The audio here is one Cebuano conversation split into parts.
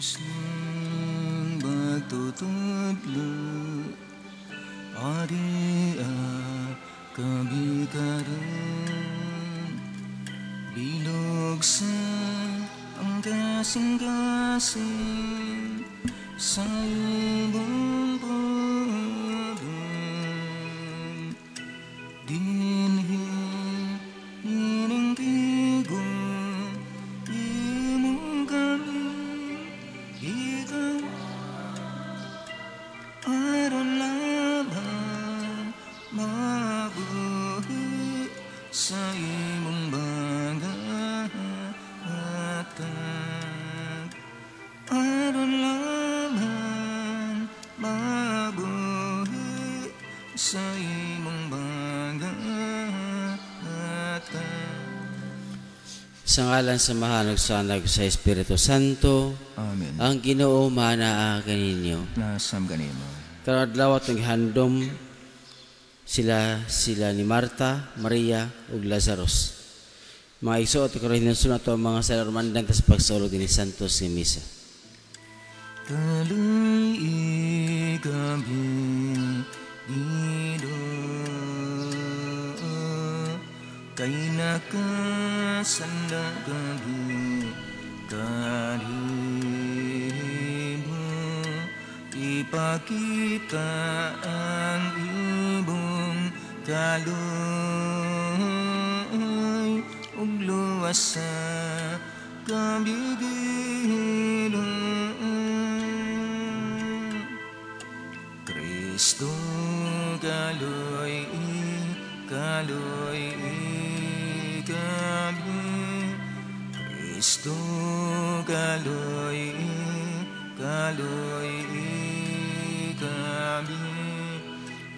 Kuslang pagtutudlo, Aria kami karon, bilog sa ang kasing-kasing sa imong pulong. Dinhi nining tigo, imo kami ikaw aron lamang mabuhi sa imong paghatag, aron lamang mabuhi sa imong paghatag. Sa ngalan sa Amahan ug sa Anak sa Espiritu Santo. Amen. Ang Ginoo maanaa kaninyo. Nasam kanimo. Karong adlaw atong gihandom sila sila ni Marta, Maria ug Lazarus. Mga igsoon, karon hinumdumon nato ang mga sala, rumandang ta sa pagsaulog dinhi Santos nga Misa. Kaloy kami Ginoo, kay nakasala kami kanimo. Ipakita ang imong kaloy ug luwas sa kami, Ginoo. Kristo, kaloy kaloy kami. Kristo, kaloy kaloy kami.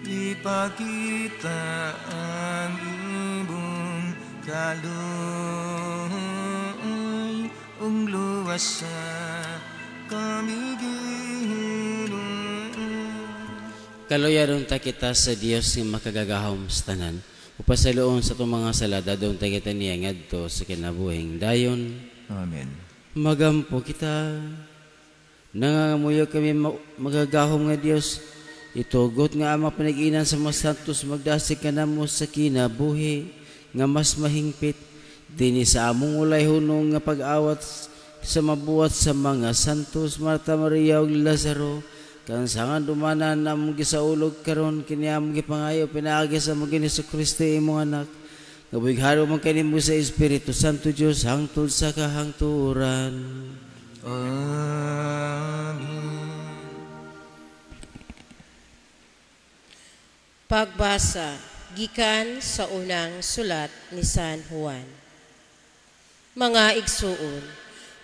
Ipakita ang imong kaloy ug luwas sa kami, Ginoo. Kaluya ta kita sa Dios nga makagagahom sa tanan. Upasayloon sa atong mga sala, dadon ta kita niya ngadto sa kinabuhing dayon. Amen. Magampo kita. Nangangamuyo kami, magagahom nga Dios. Itugot nga ang mga panag-inan sa mga santos magdasig kanamo sa kinabuhi nga mas mahingpit dinhi sa among walay hunong nga pag-awat sa mabuhat sa mga santos Marta, Maria ug Lazaro. Kan sa dumanan among gisaulog karon, kini among gipangayo pinaagi sa among Ginoong Kristo, imong Anak, nga buhi man kanimo sa Espiritu Santo, Dios hangtod sa kahangturan. Amen. Pagbasa gikan sa unang sulat ni San Juan. Mga igsuon,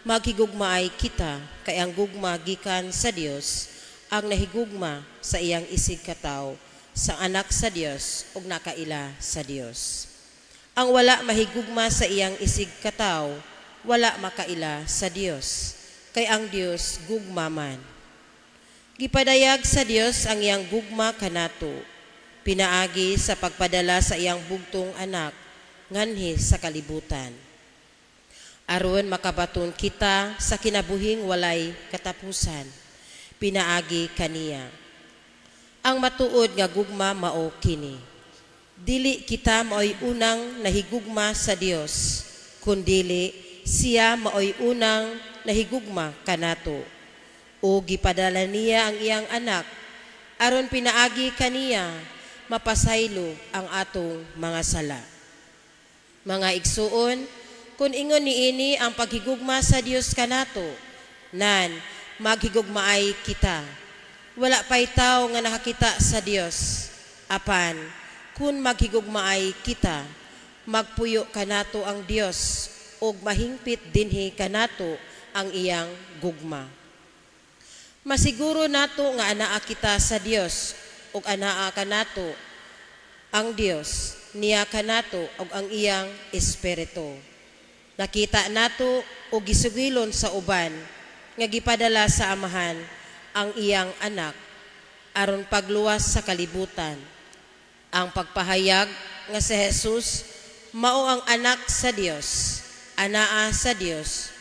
maghigugmaay kita kay ang gugma gikan sa Dios. Ang nahigugma sa iyang isig katawo sa anak sa Dios ug nakaila sa Dios. Ang wala mahigugma sa iyang isig katawo, wala makaila sa Dios, kay ang Dios gugma man. Gipadayag sa Dios ang iyang gugma kanato pinaagi sa pagpadala sa iyang bugtong Anak nganhi sa kalibutan, aron makabaton kita sa kinabuhing walay katapusan pinaagi kaniya. Ang matuod nga gugma mao kini: dili kita maoy unang nahigugma sa Dios, kundili siya maoy unang nahigugma kanato o gipadala niya ang iyang Anak aron pinaagi kaniya mapasaylo ang atong mga sala. Mga igsuon, kung ingon niini ang paghigugma sa Dios kanato, nan maghigugmaay kita. Wala pay tawo nga nakakita sa Dios. Apan kun maghigugmaay kita, magpuyo kanato ang Dios ug mahingpit dinhi kanato ang iyang gugma. Masiguro nato nga anaa kita sa Dios ug anaa kanato ang Dios, niya kanato ug ang iyang Espiritu. Nakita nato ug gisugilon sa uban nga gipadala sa Amahan ang iyang Anak aron pagluwas sa kalibutan. Ang pagpahayag nga si Jesus mao ang Anak sa Dios, anaa sa Dios.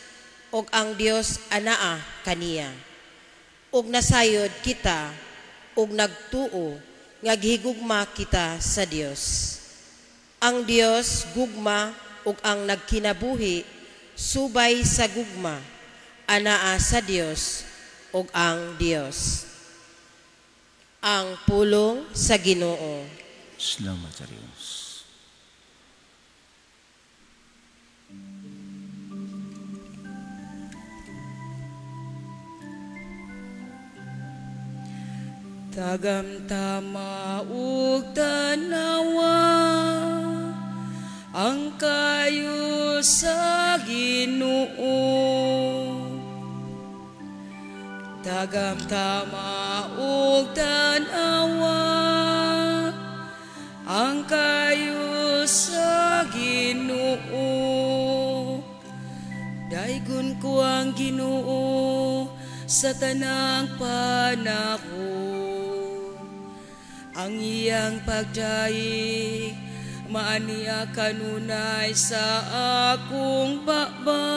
ug ang Dios anaa kaniya. Ug nasayod kita ug nagtuo nga gihigugma kita sa Dios. Ang Dios gugma, ug ang nagkinabuhi subay sa gugma anaa sa Dios ug ang Dios. Ang pulong sa Ginoo. Salamat sa Dios. Tagamtama ug tanawa ang kayo sa Ginoo. Tagamtama ug tanawa ang kayo sa Ginoo. Daygon ko ang Ginoo sa tanang panahon. Ang iyang pagdaig maaniya kanunay sa akong baba.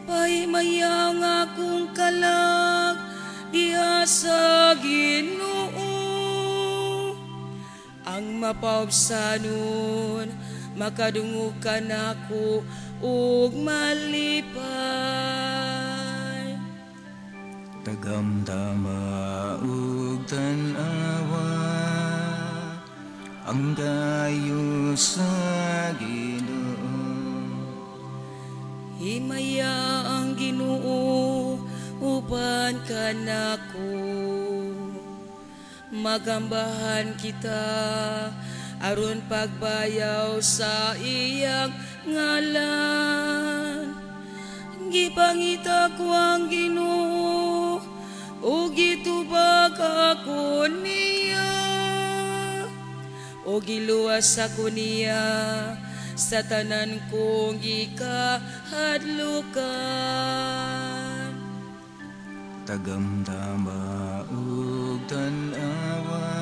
Pahimayang akong kalag diha sa Ginoo. Ang mapaubsanon makadungog kanako ug malipay. Tagamtama ug tan-awa ang kayo sa Ginoo. Himaya ang Ginoo uban kanako. Magambahan kita aron pagbayaw sa iyang ngalan. Gipangita ko ang Ginoo ug gitubag ako niya, ug giluwas ako niya sa tanan kong gikahadlukan. Tagamtama ug tan-awa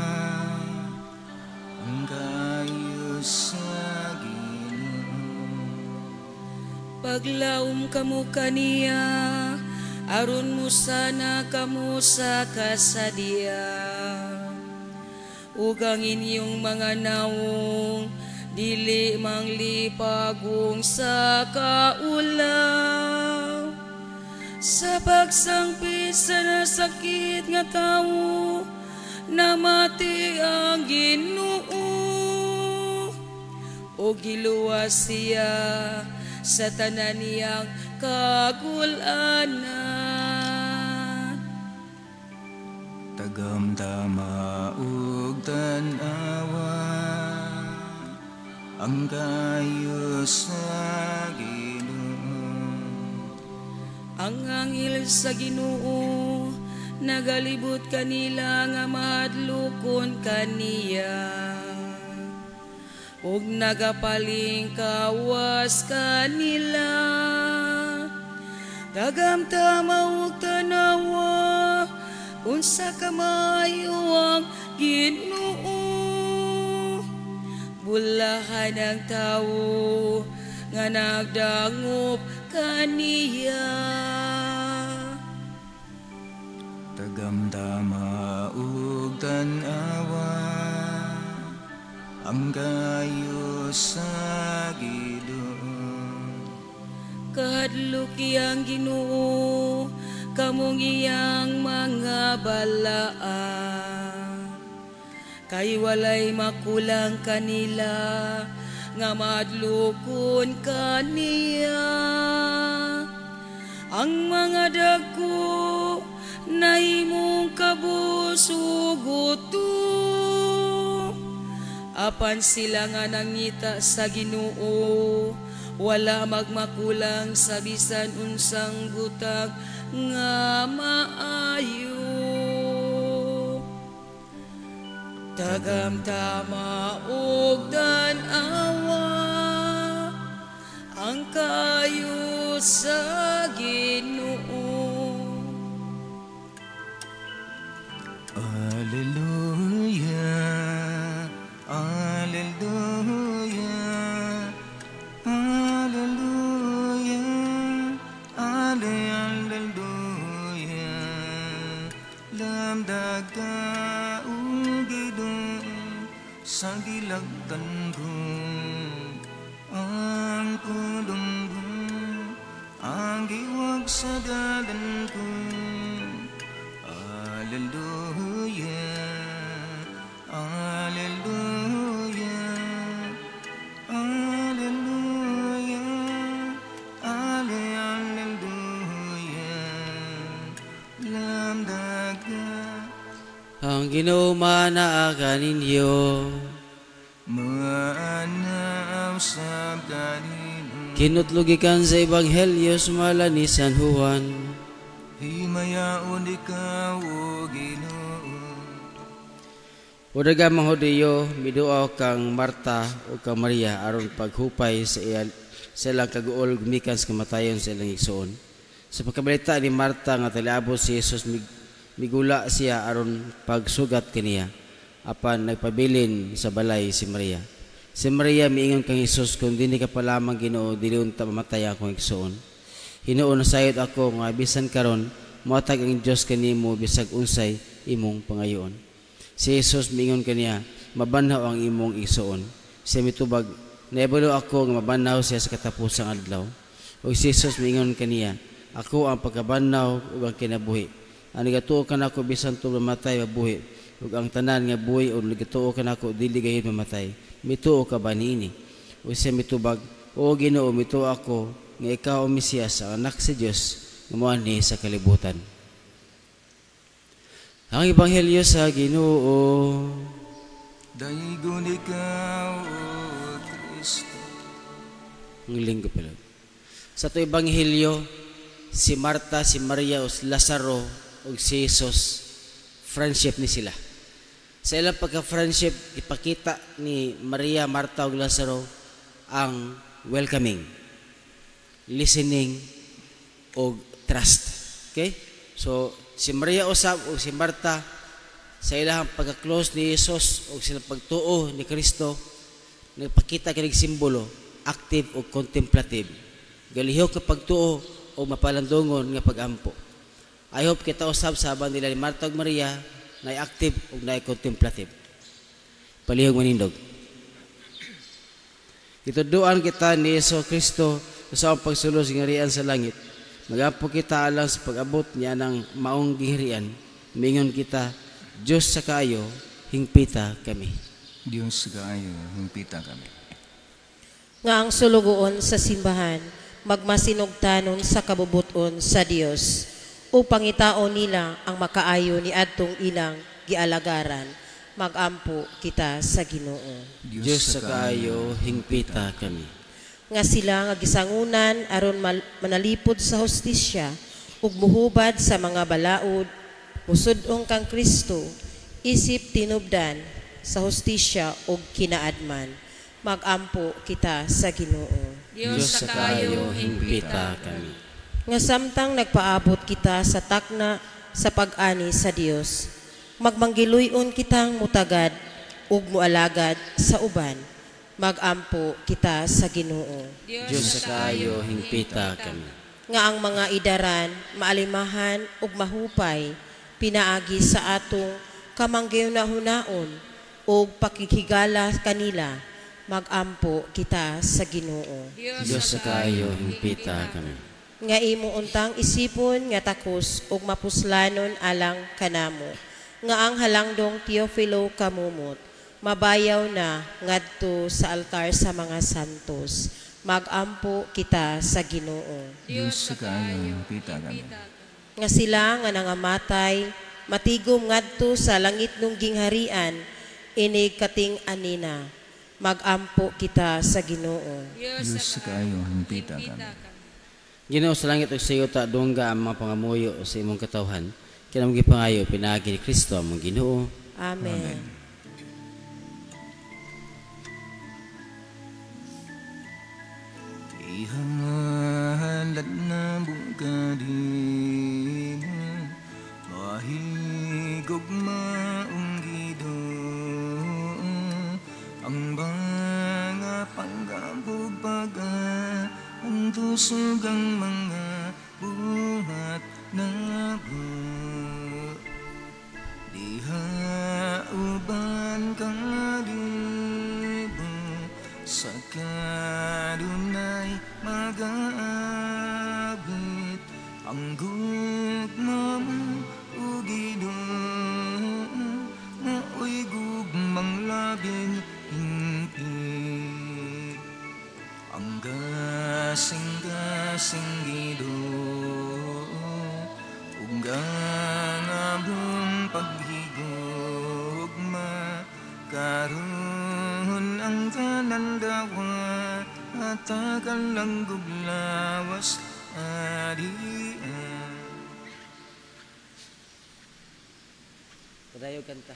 ang kayo sa Ginoo. Paglaom kamo kaniya aron musana kamo sa kasadya. Ug ang inyong mga nawong dili manglipagong sa kaulaw. Sa pagsangpit sa nasakit nga tawo, namati ang Ginoo. O giluwas siya sa tanan niyang kagulanan. Tagamtama ug tan-awa ang kayo sa Ginoo. Ang anghel sa Ginoo nagalibot kanila nga mahadlokon kaniya, ug nagapalingkawas kanila. Tagamtama ug tanawa unsa kamayo ang Ginoo. Bulahan ang tawo nga nagdangop kaniya. Tagamtama ug tan-awa ang kayo sa Ginoo. Kahadluki ang Ginoo kamong iyang mga balaan, kay walay makulang kanila nga madlukon kaniya. Ang mga dagko nahimong kabus ug gutom, apan sila nga nangita sa Ginoo wala magmakulang sa bisan unsang butang nga maayo. Tagamtama ug tan-awa ang kayo sa Ginoo. Alleluia, alleluia, alleluia. sa gilagtan ko. Ang pulong ang giwag sa dalan ko. Alleluia, Alleluia, Alleluia, Alleluia. Lamdaga. Ang Ginoo manaa kaninyo. Maanaw sa kanino. Kinutlugikan sa Ebanghelyo sumala ni San Juan. Himayaon ikaw, O Ginoo. Udaga mga Hudiyo, miduaw kang Marta o kang Maria aron paghupay sa ilang kaguol gumikan sa kamatayon sa ilang igsoon. Sa pagkabalita ni Marta nga taliabot si Jesus, migula siya aron pagsugat kaniya. Apan nagpabilin sa balay si Maria. Si Maria miingon kang Hesus, kung dini ka pa lamang Ginoo, dili unta mamatay akong igsoon. Hinuon nasayod ako nga bisan karon mohatag ang Dios kanimo bisag unsay imong pangayoon. Si Jesus miingon kaniya, mabanhaw ang imong igsoon. Siya mitubag, naibalo ako nga mabanhaw siya sa katapusang adlaw. Ug si Jesus miingon kaniya, ako ang pagkabanhaw ug ang kinabuhi. Ang nagatuo kanako bisan tulo mamatay mabuhi, ug ang tanan nga buhi o nagatuo kanako dili gayud mamatay. Mituo ka ba niini? Ug siya mitubag, O Ginoo, mituo ako nga ikaw ang Mesiyas, ang anak sa Dios nga moanhi sa kalibutan. Ang Ebanghelyo sa Ginoo. Daygon ikaw, O Kristo. Ang linggo pala. Sa ato Ebanghelyo, si Marta, si Maria, o si Lazaro, o si Jesus, friendship ni sila. Sa ilang pagka-friendship, ipakita ni Maria, Marta, o Lazaro ang welcoming, listening, o trust. Okay? So, si Maria usab o si Marta, sa ilang pagka-close ni Jesus o silang pagtuo ni Kristo, nagpakita kinig simbolo, active o contemplative. Galihok ka pagtuo o mapalandongon nga pagampo. I hope kita usab sa habang nila ni Marta ug Maria na active o na contemplative. Palihog manindog. Gituduan kita ni Hesus Kristo sa ang pagsulo sa ngarian sa langit. Magampo kita alang sa pag-abot niya ng maong gihirian. Mingon kita, Diyos sa kaayo, hingpita kami. Diyos sa kaayo, hingpita kami. Nga ang sulugoon sa simbahan, magmasinugtanon sa kabubuton sa Dios, upang itaon nila ang makaayo ni adtong ilang gialagaran. Magampo kita sa Ginoo. Diyos sa kaayo, hingpita kami. Nga sila nga gisangunan aron manalipod sa hustisya ug muhubad sa mga balaod, musud-ong kang Kristo isip tinubdan sa hustisya ug kinaadman. Magampo kita sa Ginoo. Diyos sa kaayo, hingpita kami. Nga samtang nagpaabot kita sa takna sa pag-ani sa Dios, magmanggiluyon kitang mutagad ug mualagad sa uban. Magampo kita sa Ginoo. Diyos sa kaayo, hingpita kami. Nga ang mga idaran, maalimahan ug mahupay, pinaagi sa atong kamanggihuna-hunaon ug pakighigala kanila. Magampo kita sa Ginoo. Diyos sa kaayo, hingpita kami. Nga imo untang isipon nga takos ug mapuslanon alang kanamo. Nga ang halangdong Teofilo kamumot, mabayaw na ngadto sa altar sa mga santos. Magampo kita sa Ginoo. Diyos sa kaayo, hingpita kami. Nga sila nga nangamatay, matigom ngadto sa langit nung gingharian, inig kating anina. Magampo kita sa Ginoo. Diyos sa kaayo, hingpita kami. Ginoo sa langit ug sa yuta, dungga ang mga pangamuyo sa imong katawhan. Kinamong gipangayo pinaagi ni Kristo among Ginoo. Amen. Amen. Ihangalat na bukadin, mahigog maong gido, ang mga panggabog baga, ang tusog ang mga buhat na bu. Diha uban ka di Sa kanunay magaabot ang gugma mo o Ginoo, mao'y gugmang labing hingpit. Ang gasing-gasing Ginoo ug ang among paghigugma, karon ang tanan dawa at lang guglawas adia. Padayo kanta.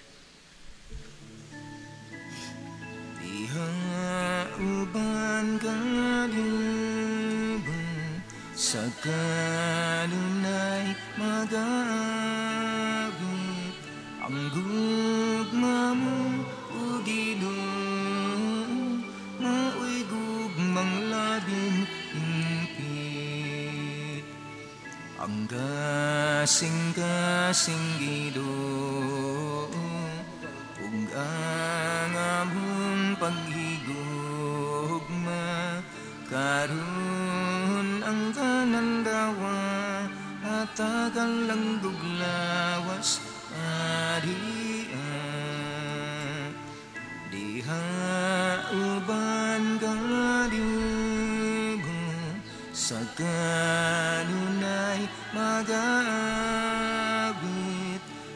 Diha uban kalibo sa kanunay magabit ang gugma mo o Ginoo, mao'y gugmang labing hingpit. Ang gasing-gasing Ginoo ug ang among paghigugma, karon ang tanan dawa at lang guglawas adia. Diha uban kalibo sa kanunay magabit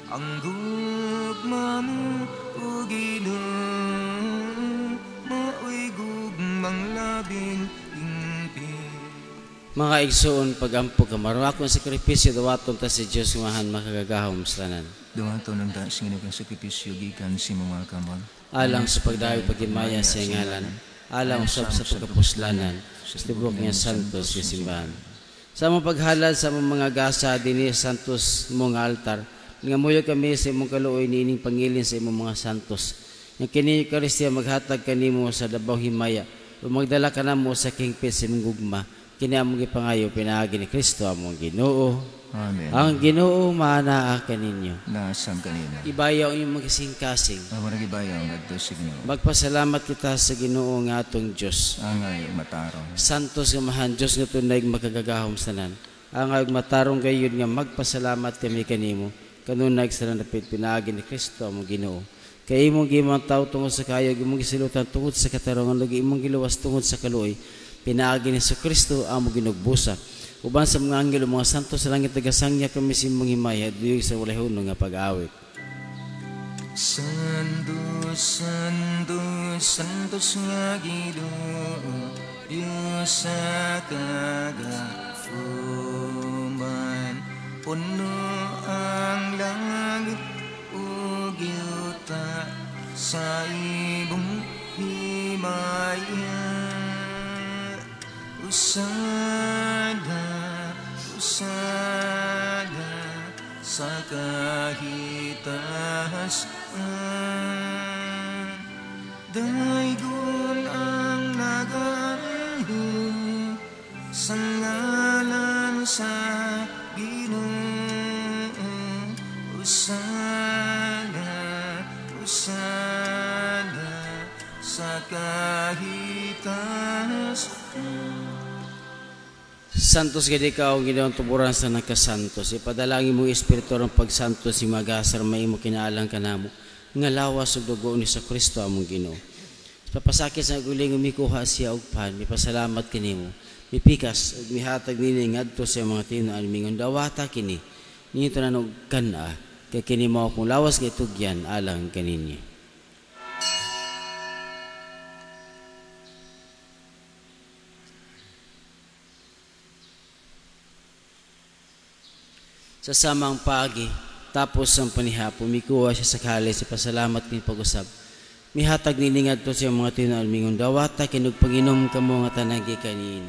ang gugma mo o Ginoo, mao'y gugmang labing hingpit. Mga igsoon, pagampo ka maruakon sakripisyo dawaton ta si Dios ngahan makagagahom sa tanan. Dumaton ang taas ng sakripisyo gikan sa imong mga kamot. Alang sa pagdawi pagimaya sa ngalan, alang usab sa pagkapuslanan sa tibok nga santos nga simbahan. Sa among paghalad sa among mga gasa dinhi sa santos mong altar, nangamuyo kami sa imong kaluoy niining pangilin sa imong mga santos. Nga kini Eucharistia maghatag kanimo sa dabaw himaya ug magdala kanamo sa kahingpit sa imong gugma. Kini among gipangayo pinaagi ni Kristo among Ginoo. Amen. Ang Ginoo maanaa kaninyo. Naasam kanina. Ibayaw ang inyong magising-kasing. Amo ra gibayaw ngadto sa Ginoo. Magpasalamat kita sa Ginoo nga atong Dios. Angay matarong. Santos nga mahan Dios nga tunay makagagahom sa tanan. Angay matarong gayud nga magpasalamat kami kanimo kanunay sa napit pinaagi ni Kristo among Ginoo. Kay imong gimong tawo tungod sa kayo, imong gisilutan tungod sa katarungan ug imong giluwas tungod sa kaluoy. Pinaagi ni Kristo among ginugbusa. Uban sa mga anghel ug mga santo sa langit nagasangya kami sa imong himaya duyog sa walay hunong nga pag-awit. Santo, Santo, Santos nga Ginoo, Dios sa kagahuman, puno ang langit ug yuta sa imong himaya. Usada, usada sa kahitasan. Daygon ang nagaanhi sa ngalan sa Ginoo. Usada, usada sa kahitasan. Santos gid ikaw ang Ginoong tuburan sa nagkasantos. Ipadalangin mo espiritu ang pagsantos si magasar maimo kinaalang kanamo nga lawas ug dugo ni sa Kristo among Ginoo. Papasakit sa guling mikuha siya og pan, mipasalamat kanimo. Mipikas ug mihatag nini ngadto sa mga tinuan mingon dawata kini. Ninyo tanan og kan-a kay kini mao akong lawas nga itugyan alang kaninyo. Sa samang paagi, tapos ang panihapon, mikuha siya sa kalis, pasalamat ni pag-usab. Mihatag nini ngadto sa mga tinuan mingon dawata kinog panginom kamo nga tanan gikanini.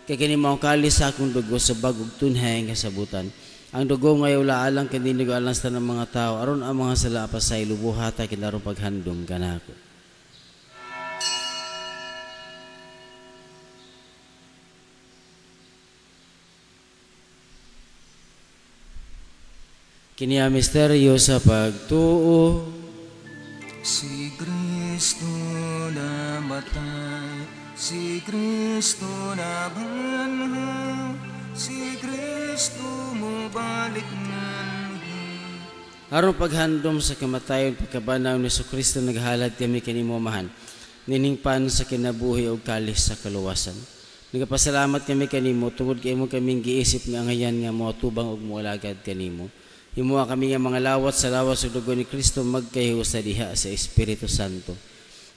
Kay kini mao kalis sa akong dugo sa bag-ong tunhay nga sabutan. Ang dugo nga wala alang kanini alang sa tanang mga tao aron ang mga sala pasaylo buhata kinarong paghandom kanako. Kini ang misteryo sa pagtuo. Si Kristo namatay, si Kristo nabanhaw, si Kristo mobalik nganhi. Aron paghandom sa kamatayon pagkabanaw ni Kristo, naghalad kami kanimo Amahan, nining pan sa kinabuhi ug kalis sa kaluwasan. Nagapasalamat kami kanimo tungod kay imo kaming giisip nga angayan nga moatubang ug moalagad kanimo. Himoa kami nga mga lawat sa lawas ug dugo ni Kristo magkahiusa diha sa Espiritu Santo.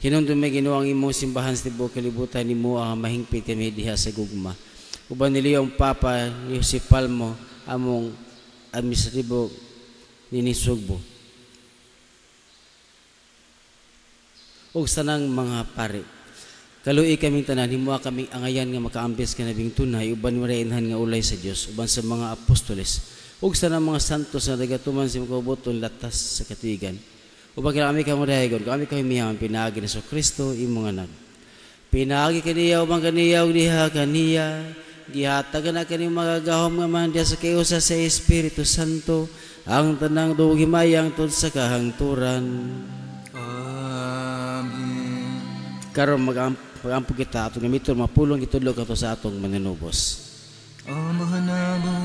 Hinumdum mi Ginoo ang imong simbahan sa tibuok kalibutan, nimo ang mahingpit kami diha sa gugma. Uban ni Leong Papa ni Jose Palmo among administratibo nini Sugbo ug sanang mga pari. Kaluoy kaming tanan, himoa kaming angayan nga makaambis kanabing tunay uban mareanhan nga ulay sa Dios uban sa mga apostoles ug sa mga santos nga nagatuman sa kaubuton latas sa katuigan. Uban kami kamudayon, kami kahimiyang pinaagi ni Kristo imong anak. Pinaagi kaniya uban kaniya ug diha kaniya, gihatagan na kaning magagahom nga man diha sa kayusa sa Espiritu Santo ang tanang duog himayang tud sa kahangturan. Amen. Karon magampo kita atong gamiton mapulong gitudlo kato sa atong manunubos. Amahan namo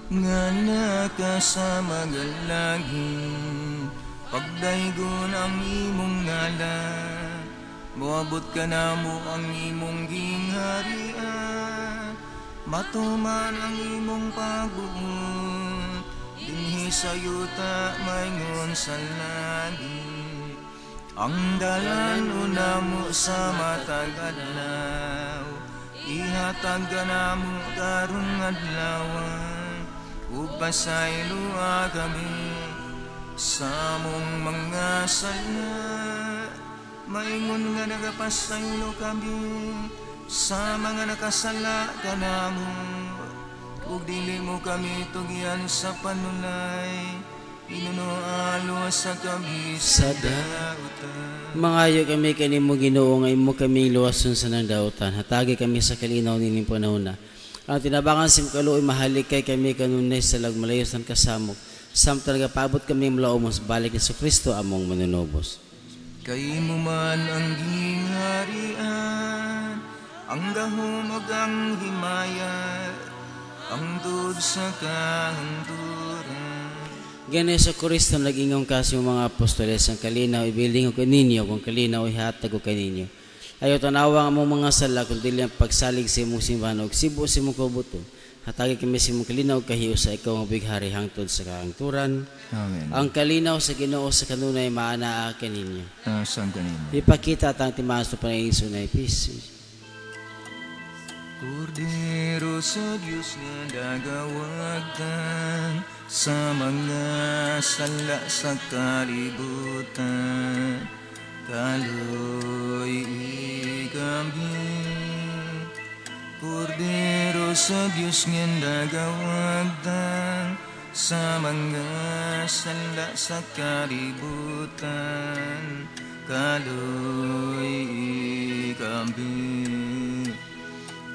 nga nakasama galangin, pagdaygon ang imong ngalan, moabot ka namo ang imong gingharian, matuman ang imong pagbuot dinhi sa yuta maingon sa langit. Ang dalan namo sa matag adlaw, ihatag namo karong adlaw, ug pasayloa kami sa among mga sala, maingon nga nagapasaylo kami sa mga nakasala kanamo, ug dili mo kami tugyan sa panulay, inunoalo sa kami sa dautan. Mangayo kami kanimo Ginoo nga imo kami luwason sa nang dautan. Hatagi kami sa kalinaw nining panahona. Ang tinabangan sa kaluoy mahalikay kami kanunay sa lagmalayos ng kasamok. Samtang nagapabot kami mulaomos balik ni Kristo among manunubos. Kay mo man ang gingharian, ang gahom ug ang himaya, ang tuod sa kahangturan. Gani sa Kristo nag-ingong kasi mga apostoles, ang kalinaw ibiling ko kaninyo, kung kalinaw ihatag ko kaninyo. Ayaw tanawa ang among mga sala, kung dili ang pagsalig sa imong simbahan ug sibo sa imong kaubuton. Hatagi kami sa imong kalinaw kahiusa, ikaw ang bighari hangtod sa kahangturan. Amen. Ang kalinaw sa Ginoo sa kanunay maanaa kaninyo. Asang kaninyo. Ipakita at ang timaas na panaiso na ipis. Kordero sa Diyos nga dagawagtan sa mga sala sa kalibutan, kaloy kami. Kordero sa Diyos nga dagawagtan sa mga sala sa kalibutan, kaloy kami.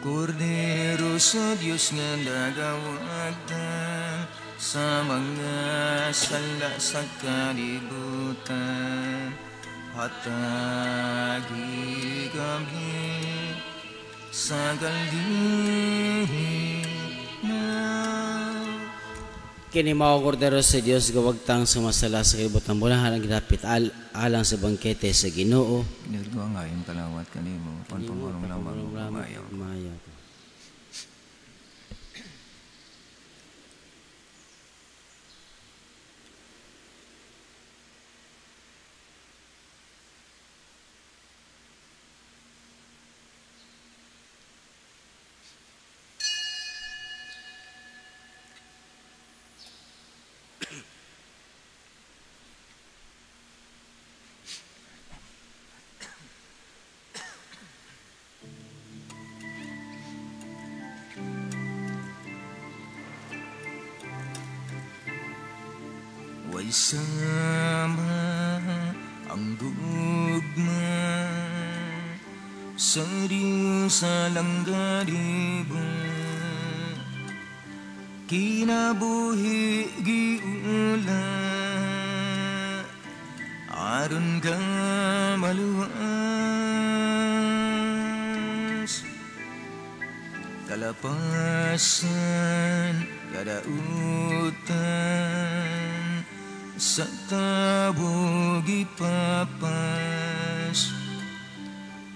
Kordero sa Diyos nga dagawagtan sa mga sala sa kalibutan, hatagi kami sa kalinaw. Kini mao kordero sa Dios gawagtang sa masala sa kalibutan, bunahan ang gidapit alang sa bangkete sa Ginoo. Ginoo ang ayong kalawat kanimo, panpamulong lamang umayaw. Umayaw. Way sama ang gugma sa Diyos sa langgadibo, kinabuhi giula aron ka maluwas. Kalapasan, kadautan, sa tabog ipapas,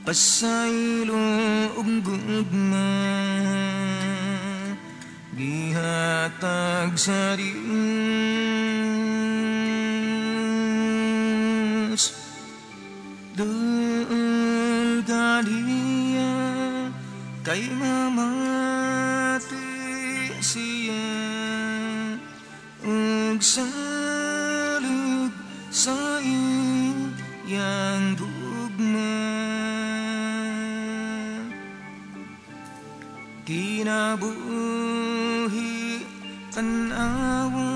pasaylo ug gugma, gihatag sa Dios. Duol ka niya, kay mamati siya, ug salig sa iyang gugma. Kinabuhi tan-awa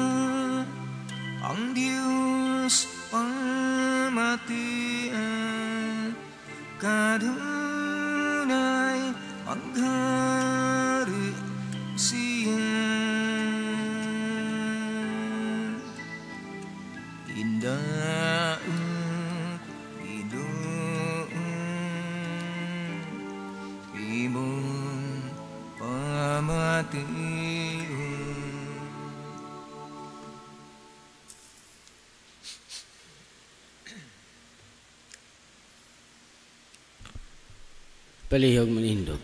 ang Dios pamatian, kadunay maghari siya. Indaot Ginoo imong pamation. Palihog manindog.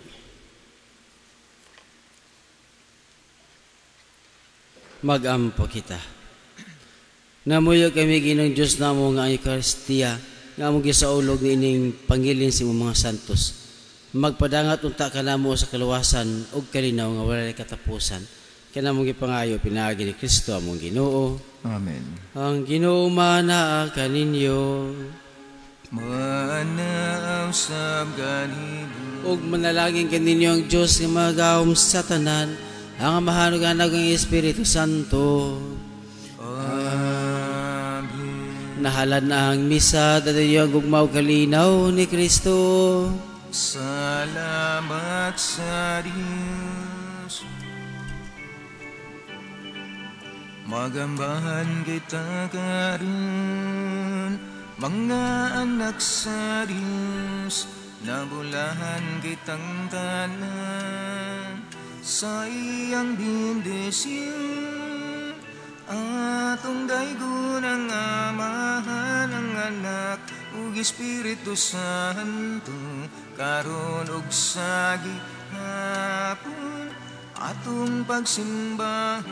Mag-ampo kita. Namuyo kami Ginoong Diyos namo nga ang Eucharistia nga among gisaulog niining pangilin sa imong mga santos. Magpadangat unta kanamo sa kaluwasan ug kalinaw nga walay katapusan. Kanamong gipangayo pinaagi ni Kristo among Ginoo. Amen. Ang Ginoo manaa kaninyo. Manaw sab kanimo. Ug manalangin kaninyo ang Dios nga magahom sa tanan, ang Amahan ug Anak ug Espiritu Santo. Amen. Nahalad na ang misa, dadayo ang gugma ug kalinaw ni Kristo. Salamat sa Diyos. Magambahan kita karon, mga anak sa Diyos, nabulahan kitang tanan sa iyang bendisyon. Atong daygon ang Amahan, ang Anak ug Espiritu Santo, karon ug sa gihapon atong pagsimbahon.